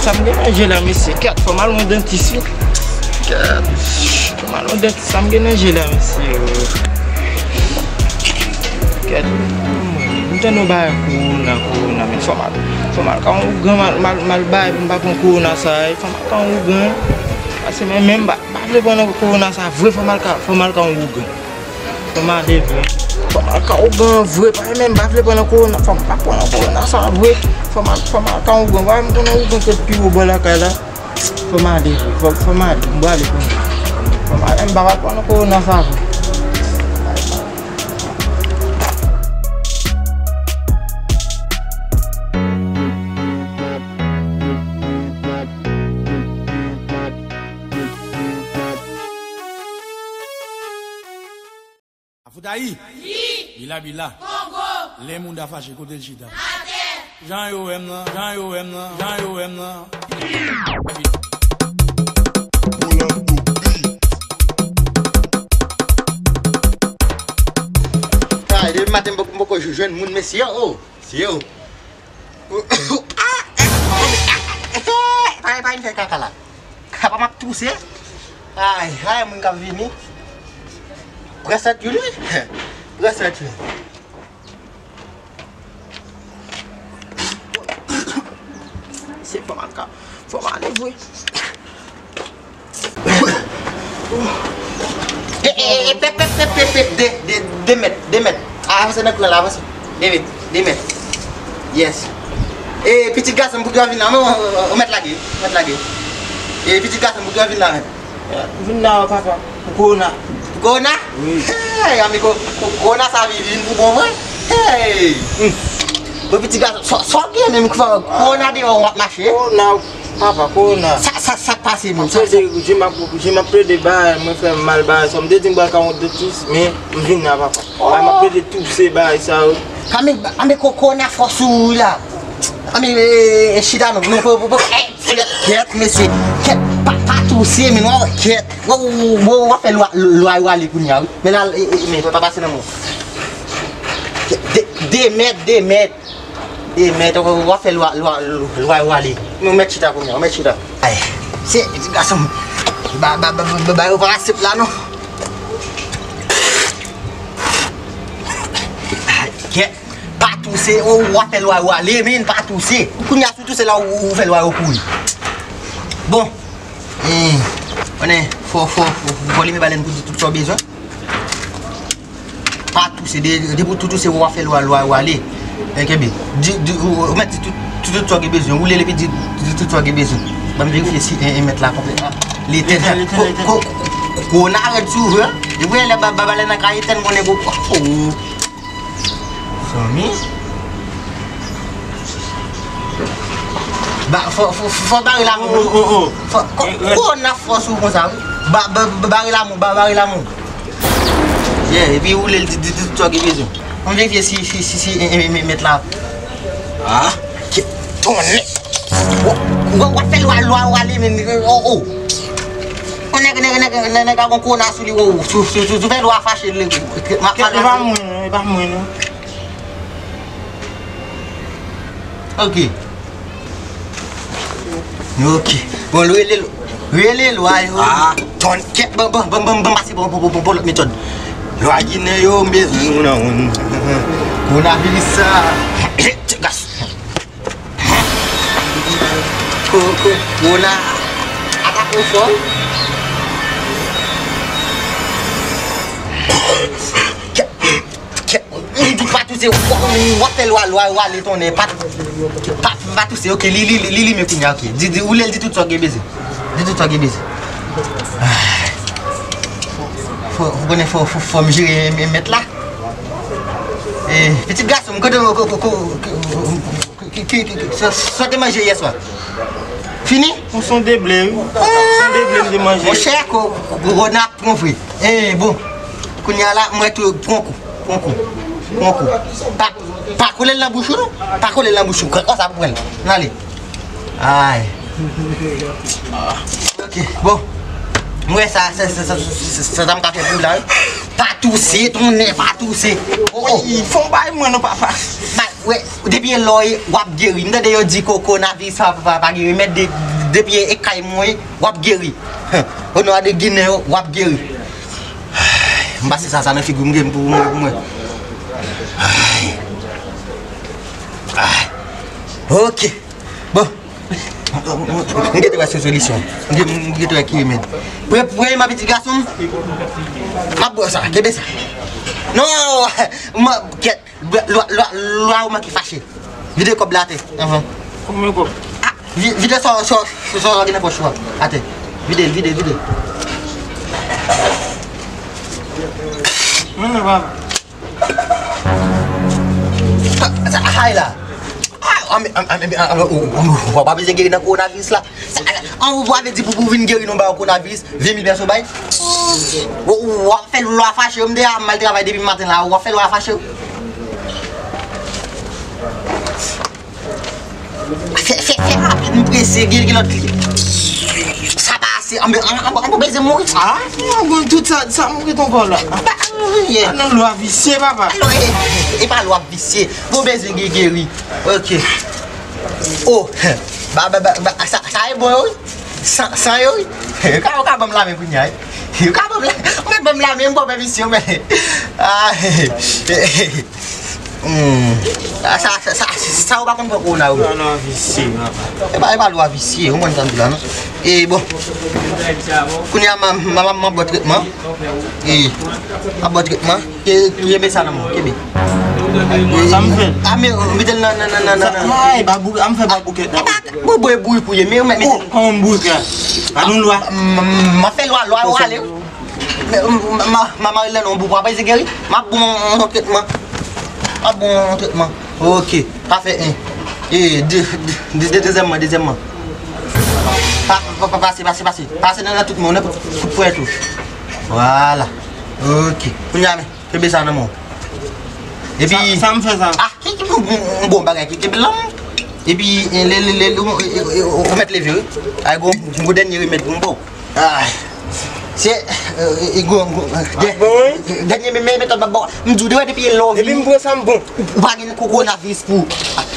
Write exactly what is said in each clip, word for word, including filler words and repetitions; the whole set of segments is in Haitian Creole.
Sa m gen nan je la, mesye. Kèt, fò m al yon dantis, wi. Kèt, fò m al yon dantis. Sa m gen nan je la, mesye. Kèt, m tande yon bagay kowona, kowona, men fò m al, fò m al ka yon ougan, m al, m al, m al bay pou m pa pran kowona sa, wi. Fò m al ka yon ougan. Paske mwen menm, m pa, m pa vle pran nan kowona sa vre, fò m al ka, fò m al ka yon ougan. Fò m ale vre. Fò m al ka ougan vre, pa menm, m pa vle pran nan kowona, fò m pa pran nan kowona sa vre. Fò m al, fò m al ka ougan, pa menm pran nan ougan ke pi wo bò lakay la. Fò m ale vre, fò, fò m ale, m prale kounye a. Fò m ale, m pa pral pran nan kowona sa vre. Afoutayi! Wi! Bila bila! Kongo! Lè moun ta fache, kote l chita? Atè! Jan yo wè m nan, jan yo wè m nan, jan yo wè m nan. Ay, depi maten m poko, m poko jwenn moun, mesye, oh, mesye, oh. Pa, pa vin fè kaka la. Kapa m ap touse. Ay, ay, moun k ap vini. Prensèt Yuli. Prensèt Yuli. Se fò m al ka, fò m ale vre. E, e, e, pep, pep, pep, pep, pep, de, de, de mèt, de mèt. Avanse nan kwen la, avanse. De mèt, de mèt. Yes. E, pitit gason m pou ki w vin la, non, ou mèt lage, ou mèt lage. E, pitit gason m pou ki w vin la, men. Vin la, papa. Pou kowona. Pou kowona? Wi. Hey, amigo, pou kowona sa vin, vin pou bon vre. Hey! Bon, pitit gason, sa, sa w gen menm ki fè kowona deyò w ap mache? Kowona, papa, kowona. Sa, sa, sa k pase menm? Sa, sa. Jim ap, Jim ap plede bay, mwen fè mal bay, sa m te di m pral ka yon dantis, men m vin la, papa. Ay, m ap plede touse bay sa yo. Kami, amigo, kowona fò sou ou la. Ami, e, e, e, chita non, non, pou, pou, pou, e, kèt, mesye, kèt, pa, pa touse, men non, kèt. Wè, wè, wè, w ap fè lwa, lwa yo ale kounye a, wi. Men la, e, e, men pa pase nan mwen. De, de mèt, de mèt. De mèt, w ap fè lwa, lwa, lwa yo ale. Men w mèt chita kounye a, w mèt chita. Ay, se, ti gason, ba, ba, ba, ba, ba, yo pa aksepte la, non. Ay, kèt. Pa touse, o, w ap fè lwa yo ale, men pa touse. Kounye a, si w touse la, ou, ou fè lwa yo kouri. Bon, eh, konnen, fò, fò, fò, fò limen balèn pou di tout sa w bezwen. Pa touse, de, depi w tou touse, w ap fè lwa, lwa yo ale. Eh, kenbe. Di, di, ou, ou mèt di tout, tout, tout sa w gen bezwen. Woule l epi di, di tout sa w gen bezwen. Ban m verifye si, eh, eh, mèt la konplèt. Li etèn. Etèn, etèn, ko, etèn. Ko, ko, kowona rèd sou ou, hein? Depi lè ba, ba, balèn nan ka etèn, konnen ko, oh. Zanmi. Ba, fò, fò, fò, fò bare lamou. Oh, oh, oh, oh. Fò, ko, eh, eh. Kowona fò sou konsa, wi. Ba, ba, ba, bare lamou, ba, bare lamou. Yeah, epi woule l di, di, di tout sa w gen bezwen. Ann verifye si, si, si, si, eh, eh, eh, mèt la. Ah. Ki, tonnè. W, w, w ap fè lwa, lwa, lwa ale, men, oh, oh. Yon nèg, nèg, nèg, nèg, nèg a gon kowona sou li, oh, sou, sou, sou, sou fè lwa fache, l, l, l, m ap pale. E pa mwen, non, e pa mwen, non. Ok. Ok. Bon, rele l, rele lwa yo. Ah. Tonnè, kèt, ban, ban, ban, ban, ban, pase, bon, bon, bon, bon, bon, lòt metòd. Lwa Ginen yo, m bezwen nou nan, kowona viris sa. Gas. Ko, ko, kowona atake w fò. Kè, kè, m di pa touse, w, w ap fè lwa, lwa, lwa ale tonnè. Pa, pa, pa touse, ok, li, li, li, li limen kounye a, ok. Di, di, woule l, di tout sa w gen bezwen. Di tout sa w gen bezwen. Ah. Fò, fò, konnen fò, fò, fò m jere mèt la. Eh, pitit gason m, kote, ko, ko, ko, ko, Ki, ki, ki, ki, sa, sa te manje yè swa? Fini? Yon sonde ble, wi. Sonde ble m te manje. Monchè, ko, ko, kowona ap pran vre. Eh, bon. Kounye a la, m wè tou, pran kou, pran kou, pran kou. Pa, pa kole l nan bouch ou, non. Pa kole l nan bouch ou. Kò sa pou pran l. N ale. Ay. Ok, bon. M wè sa, sa, sa, sa, sa, sa m ka fè pou la, wi. Pa touse, tonnè, pa touse. Oh, oh. Wi, fò w bay mwen non, papa. Bay, Wè, depi e lò w ap geri. M tande yo di kokonaviris pa, pa, pa gen remèd, de, depi e kay mwen, w ap geri. O non a de Ginen yo, w ap geri. M pase sa, sa nan figi m, m gen pou mwen, pou mwen. Ay. Ay. Ok. Bon. M gen te wè sou solisyon. M gen, m gen te wè ki remèd. Premyèman, pitit gason m, m ap bwè sa, kenbe sa. Non, m, kèt, lwa, lwa, lwa ou manke fache. Vide kòb la atè, anvan. Konbyen kòb? Ah, vi-, vide sa, sa, sa, sa gen nan pòch ou a, atè. Vide l, vide l, vide l. Men non, papa. Sa, sa, hay la. Ah, ah, men, ah, ah, men, ah, ah, ou, ou, ou, ou pa bezwen geri nan kowonaviris la. Sa, ah, ah, ou pa vle di pou, pou vin geri non ba kowonaviris, ven mil pèso bay. Ou, ou, w ap fè lwa fache, m deja mal travay depi maten la, w ap fè lwa fache. Fè, fè, fè rapid, m prese, gen, gen lòt kliyè. Sa pa ase, anbe, anbe, anbe, anbe bezwen mouri. Ah, non, bon, tout sa, sa mouri ton kò la. Pa mouri, ye. Ah, non, lwa visye, papa. Alò, e, e pa lwa visye. Bon, bezwen gen geri. Ok. Oh, ba, ba, ba, ba, sa, sa e bon, yo, wi. San, san yo, wi. Yo ka, yo ka ban m lamen kounye a, wi. Yo ka ban m la, ou mèt ban m lamen, m pa pèmisyon, men. Ah, hmm. Ah, sa, sa, sa, sa, ou pa konn pran kowona, wi. Lwa, lwa visye, papa. E pa, e pa lwa visye, ou konn sa m di la, non? E, bon. Kounye a, m, m, m, m ap bwè tretman. E, m ap bwè tretman. Ke-, kenbe sa nan men w, kenbe. Sa m fè? A, men, mete l nan, nan, nan, nan, nan, nan. Ay, babou, a m fè baboukèt la. Mwen bwè bourik ou ye, men ou mèt mete. Oh, kòman m bourik la? Pa nou lwa. M, m, m ap fè lwa, lwa yo ale. Men, m, m, m, m ap mare l nan yon bout pou apre se geri. M ap bon yon tretman. M ap bon yon tretman. Ok, pa fè en. E, de, de, de, de, dezyèmman, dezyèmman. Pa, pa, pa, pase, pase, pase. Pase nan, nan tout men w, nan tout, tout pwent ou. Vwala. Ok. Kounye a, men. Kenbe sa nan men w. Epi sa, sa m fè sa. Ah, ki, ki, m, m, m bon bagay ki kenbe l nan men w. Epi, eh, le, le, le, le, ou, ou, ou, ou mèt leve, wi. Ay, gon, gon dènye remèd pou m ba w. Ay. Se, eh, eh, gon, gon, eh, dè-, dènye me-, me-, metòd m ap ba w. M di w deja depi lè w vini. Epi m pran sa m bon. Ou, ou pa gen kokonaviris pou.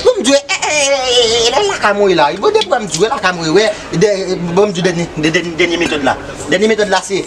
Bon, m di w, eh, eh, eh, eh, eh, lè lakay mwen la. Bon, depi m di w, lakay mwen, wè. Dè-, bon, m di w dènye, dè-, dènye, dènye metòd la. Dènye metòd la, se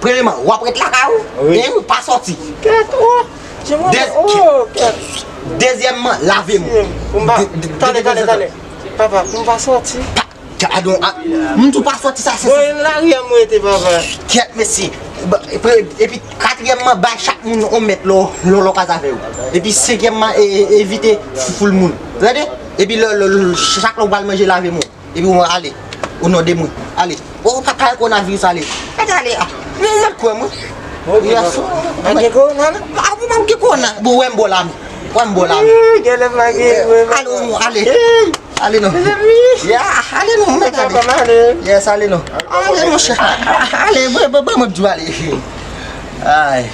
Premyèman, w ap ret lakay ou, wi, e wi, pa sòti. Kèt, oh, Dez-, oh, kèt. Dezyèmman, lave men w. Pou m pa, de-, de-, tande, de-, tande, de-, tande. Papa, pou m pa sòti. Pa, gadon, a, m di w pa sòti sa, se, se. Bon, lari a m rete, papa. Kèt, mesye. Ba, epi, epi katriyèmman, bay chak moun yon mèt lò, lò, lò kaz avè w. Epi senkyèmman, e, e, evite foul moun. Tande? Epi lò, lò, lò, chak lè w pral manje, lave men w. Epi w ale. O non de mwen. Ale. O, pa, pa kowonaviris ale. Gade ale a. Mwen, mwen kwè mwen. Yaso. Pa gen kowona non? A, ou pa gen kowona. Bon, wè m bò la men. Wè m bò la men. Ih, genlè pa gen, wè, ale, o non, ale. Ale non. Mezanmi. Ya, ale non, mèt ale. Papa m ale. Yes, ale non. Ale, monchè. Ale, bon, bon, bon, mwen di w ale. Ay.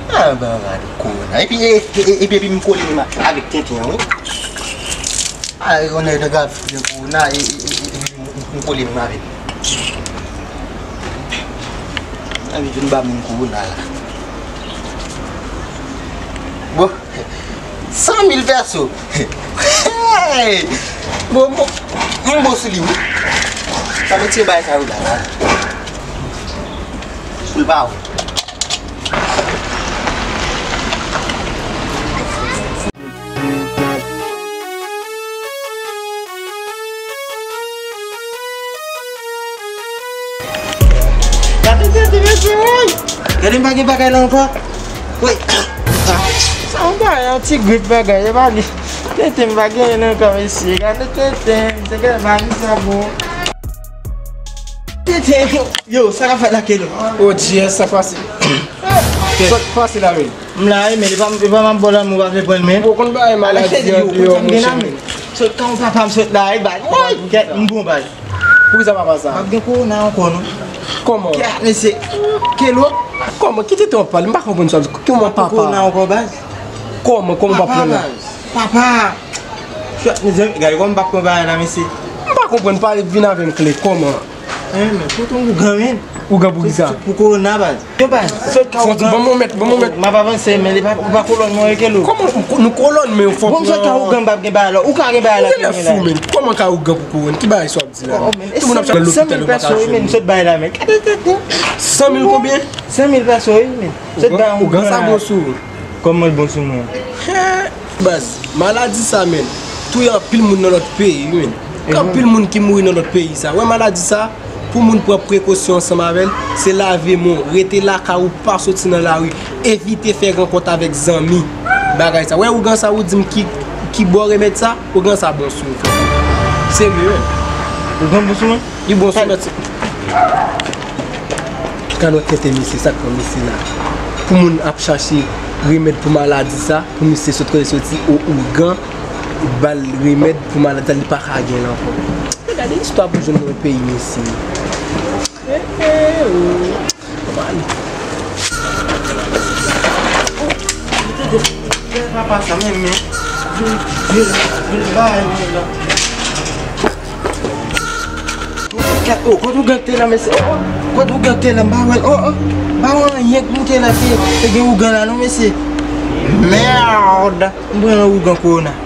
Ah, ba, ba, de kowona. Epi, e, e, e, epi, epi m kole menm avèk tenten an, wi. Ah, yon nèg de gad de kowona, e, e, e, e, m, m kole menm avèk. Anvi vin ba moun kowona la. Bon. San mil pèso. Hey! Bon, bon, m bon sou li, wi. Sa mwen tire bagay sa yo la, la. Pou l pa wè. Gade tenten, mesye, woy! Gade m pa gen bagay la ankò. Woy! Sa yon bagay, yon ti grip bagay, e pa li. Tenten m pa genyen ankò, mesye. Gade tenten, se gade bagay sa bon. Tenten, yo, sa k ap fèt la, Kelo? Oh, G S, sa k pase? Sa k pase la, men? M la, wi, men li pa, li pa m ap ba w lanmou, pa vle pran l, men. Ou konn bagay maladi an deyò, monchè. Sot kan papa m sot la, wi, baz. Woy! Kèt, m bon, baz. Poukisa papa sa? M ap gen kowona ankò, non. Kòman? Kèt, mesye. Kelo? Kòman? Ki tenten w ap pale? M pa konprann sa. Kòman papa? Kowona ankò, baz. Kòman? Kòman w p ap pran nan? Papa, baz. Papa! Kèt, mesye, gade kòman m p ap pran bagay la, mesye. M pa konprann, pale, vin avè m klè. Kòman? Hein, men kote ougan, men? Ougan pou ki sa? Pou kowona, baz. Yo, baz, sot ka ougan. Bon, bon, mèt, bon, bon, mèt. M ap avanse, men li pa, ou pa kolòn mwen, rete lou. Kòman ou ko-, nou kolòn, men fò. Bon, sot ka ougan, m p ap gen bagay la. Ou ka gen bagay la. Ou genlè fou, men. Kòman ka ougan pou kowona? Ki bagay sa w ap di la? Tout moun ap chache lopital, yo pa ka jwenn. San mil peso, wi, men. Sot bay la, men. San mil konbyen? San mil peso, wi, men. Sot bay ougan sa bon sou ou. Kòman l bon sou mwen? Baz, maladi sa, men, touye anpil moun nan lòt peyi, wi, men. Gen anpil moun ki mouri nan lòt peyi sa. Wè maladi sa, pou moun pran prekosyon ansanm avè l, se lave men w, rete lakay ou, pa soti nan lari, evite fè rankont avèk zanmi. Bagay sa. Wè ougan sa ou di m ki, ki bò remèd sa, ougan sa bon sou ou, frè. Serye, wi. Ougan bon sou mwen? Li bon sou mèt. Gad yon tenten mesye, sa k pran mesye la. Pou moun ap chache remèd pou maladi sa, pou misye sot kote soti o ougan, ba l remèd pou maladi sa, li pa ka gen l ankò. Gade istwa pou jwenn nan yon peyi, mesye. Eh, eh, oh. Papa sa menm, men. Vin, vin, vin bay mwen la. Kat, oh, kote ougan te la, mesye? Oh, oh. Kote ougan te la, m pa wè l. Oh, oh. M pa wè anyen k moute la, te, te gen ougan la, non, mesye. Merde. M pran nan ougan kowona.